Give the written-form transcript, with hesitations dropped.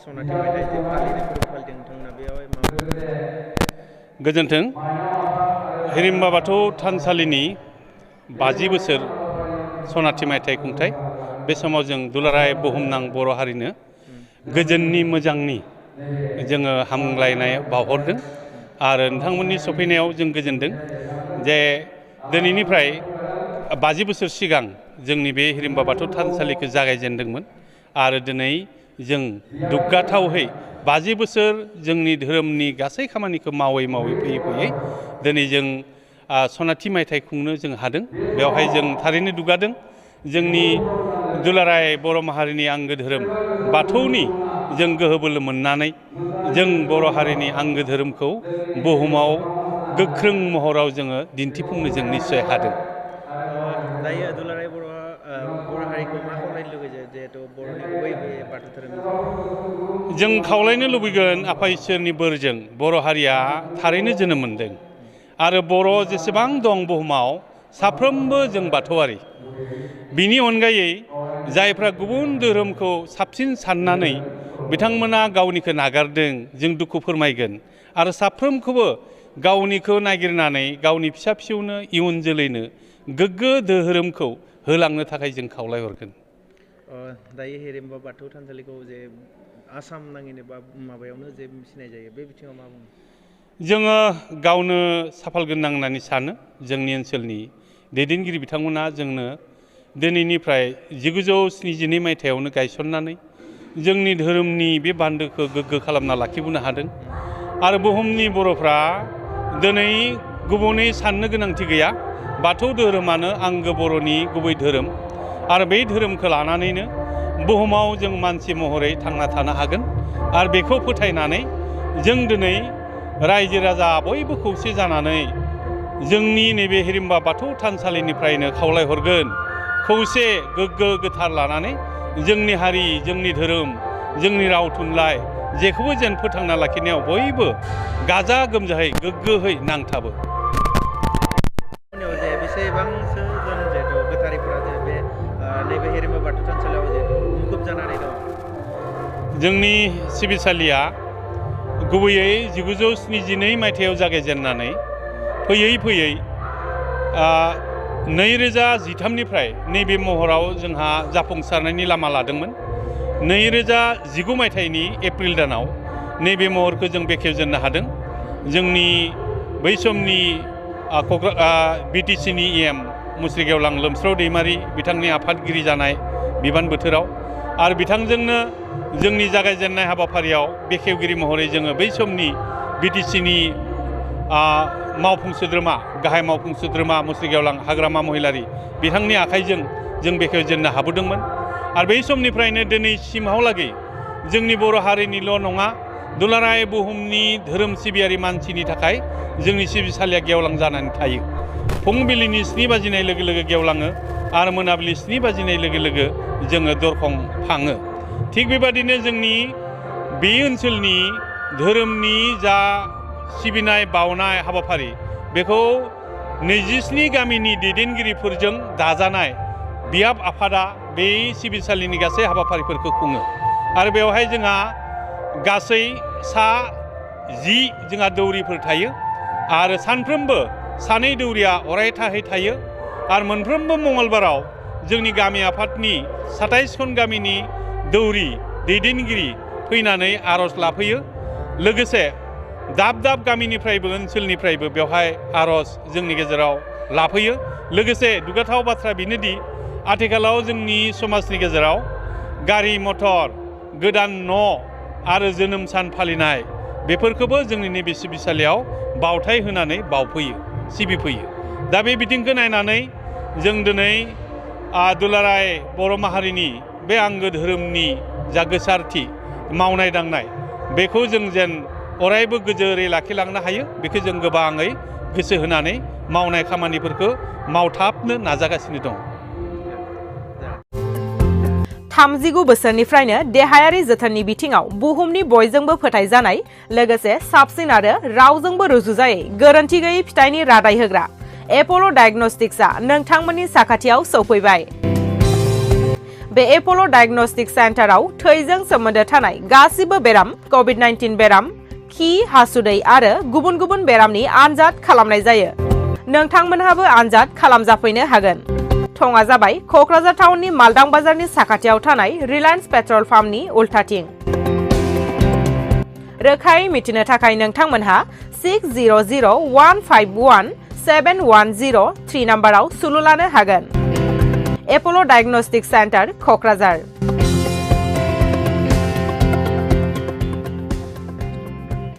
सनाथि मायथाइ जे फालिनाय फोरबो फालिदों नोंथांमोना बेयावहाय मा गोजोन्थों हिरिम्बा बाथौ थानसालिनि 50 बोसोर सनाथि मायथाइ खुंथाय बे समाव जों दुलाराय बुहुमनां बर' हारिनो गोजोननि मोजांनि जोङो हामलायनाय बावहरदों आरो नोंथांमोननि सफैनायाव जों गोजोनदों जे दिनैनिफ्राय 50 बोसोर सिगां जोंनि बे हिरिम्बा बाथौ थानसालिखौ जागायजेनदोंमोन आरो दिनै जों दुग्गाथावहै 50 बोसोर जोंनि धोरोमनि गासै खामानिखौ मावै फैयै दिनै जों सनाथि मायथाइ खुंनो जों हादों बेवहाय जों थारैनो दुगादों जोंनि दुलाराय बर' माहारिनि आंगो धोरोम बाथौनि जों गोहो बोलो मोननानै जों बर' हारिनि आंगो धोरोमखौ बुहुमाव गोख्रों महराव जोङो दिन्थिफुंनो जों निश्चय हादों। दायो दुलाराय बर' हारिखौ मा खावलायनो लुगैयो जिहेथु बर'नि गुबै बे बाथौ धोरोमनि जों खावलायनो लुबैगोन आफा इसोरनि बोरजों बर' हारिया थारैनो जोनोम मोनदों आरो बर' जेसेबां दं बुहुमाव साफ्रोमबो जों बाथौआरि बिनि अनगायै जायफ्रा गुबुन धोरोमखौ साबसिन साननानै बिथांमोना गावनिखौ नागारदों जों दुखु फोरमायगोन आरो साफ्रोमखौबो गावनिखौ नागिरनानै गावनि फिसा फिसौनो इयुन जोलैनो गोग्गो धोरोमखौ होलांनो थाखाय जों खावलायहरगोन। दायो हिरिम्बा बाथौ थानसालिखौ जे आसाम नाङैनो बा माबायावनो जे सिनाय जायो बे बिथिङाव मा बुङो? जोङो गावनो साफाल गोनां होननानै सानो जोंनि ओनसोलनि दैदेनगिरि बिथांमोना जोंनो दिनैनिफ्राय 1972 मायथाइयावनो गायसननानै जोंनि धोरोमनि बे बान्दोखौ गोग्गो खालामना लाखिबोनो हादों आरो बुहुमनि बर'फ्रा दिनै गुबुनै साननो गोनांथि गैया बाथौ धोरोमानो आंगो बर'नि गुबै धोरोम आरो बे धोरोमखौ लानानैनो बुहुमाव जों मानसि महरै थांना थानो हागोन आरो बेखौ फोथायनानै जों दिनै रायजो राजा बयबो खौसे जानानै जोंनि नैबे हिरिम्बा बाथौ थानसालिनिफ्रायनो खावलायहरगोन खौसे गोग्गो गोथार लानानै जोंनि हारि जोंनि धोरोम जोंनि राव थुनलाइ जेखौबो जेन फोथांना लाखिनायाव बयबो गाजा गोमजायै गोग्गोहै नांथाबो। जे बेसेबांसो जों जिहेतु गोथारिफोरा जे बे नैबे हिरिम्बा बाथौ थानसालियाव जिहेतु मुखुब जानानै दं जोंनि सिबिसालिया गुबैयै 1972 मायथाइयाव जागायजेननानै फैयै 2013निफ्राय नैबे महराव जोंहा जाफुंसारनायनि लामा लादोंमोन 2019 मायथाइनि एप्रिल दानाव नैबे महरखौ जों बेखेवजेननो हादों जोंनि बै समनि BTCनि EM मुस्रि गेवलां लोमस्राव दैमारि बिथांनि आफादगिरि जानाय बिबान बोथोराव आरो बिथांजोंनो जोंनि जागायजेननाय हाबाफारियाव बेखेवगिरि महरै जोङो बै समनि BTCनि मावफुं सोद्रोमा गाहाय मावफुं सोद्रोमा मुस्रि गेवलां हाग्रामा महिलारि बिथांनि आखाइजों जों बेखेवजेननो हाबोदोंमोन आरो बै समनिफ्रायनो दिनैसिमहालागै जोंनि बर' हारिनिल' नङा दुलाराय बुहुमनि धोरोम सिबियारि मानसिनि थाखाय जोंनि सिबिसालिया गेवलां जानानै थायो फुंबिलिनि 7 बाजिनाय लोगो लोगो गेवलाङो आरो मोनाबिलि 7 बाजिनाय लोगो लोगो जोङो दरखं फाङो थिग बेबादिनो जोंनि बे ओनसोलनि धोरोमनि जा सिबिनाय बावनाय हाबाफारि बेखौ 27 गामिनि दैदेनगिरिफोरजों दाजानाय बियाब आफादा बे सिबिसालिनि गासै हाबाफारिफोरखौ खुङो आरो बेवहाय जोंहा गासै 10 जोंहा दौरिफोर थायो आरो सानफ्रोमबो 2 दौरिया अरायथाहै थायो आरो मोनफ्रोमबो मंगलबाराव जोंनि गामि आफादनि 27 गामिनि दौरि दैदेनगिरि फैनानै आर'ज लाफैयो लोगोसे दाब गामिनिफ्रायबो ओनसोलनिफ्रायबो बेवहाय आर'ज जोंनि गेजेराव लाफैयो लोगोसे दुगाथाव बाथ्रा बेनोदि आथिखालाव जोंनि समाजनि गेजेराव गारि मटर गोदान न' आरो जोनोम सान फालिनाय बेफोरखौबो जोंनि नैबे सिबिसालियाव बावथाय होनानै बावफैयो सिबिफैयो दा बे बिथिंखौ नायनानै जों दिनै दुलाराय बर' माहारिनि बे आंगो धोरोमनि जा गोसारथि मावनाय दांनाय बेखौ जों जेन अरायबो गोजोरै लाखिलांनो हायो बेखौ जों गोबाङै गोसो होनानै मावनाय खामानिफोरखौ मावथाबनो नाजागासिनो दं। 39 बोसोरनिफ्रायनो देहायारि जोथोननि बिथिङाव बुहुमनि बयजोंबो फोथायजानाय लोगोसे साबसिन आरो रावजोंबो रुजुजायै गोरोन्थि गैयै फिथाइनि रादाय होग्रा एप'ल' डायग्नोस्टिक्सआ नोंथांमोननि साखाथियाव सौफैबाय। बे एपल' डायग्नोस्टिक सेन्टाराव थैजों सोमोन्दो थानाय गासिबो बेराम कोविड-19 बेराम खि हासुदै आरो गुबुन गुबुन बेरामनि आनजाद खालामनाय जायो। नोंथांमोनहाबो आनजाद खालामजाफैनो हागोन। थंआ जाबाय क'क्राझार टाउननि मालदां बाजारनि साखाथियाव थानाय रिलायन्स पेट्रल पाम्पनि उल्टाथिं। रोखायै मिथिनो थाखाय नोंथांमोनहा 6001517103 नाम्बाराव सुलु लानो हागोन। Apple' diagnostic centre Kokrajhar.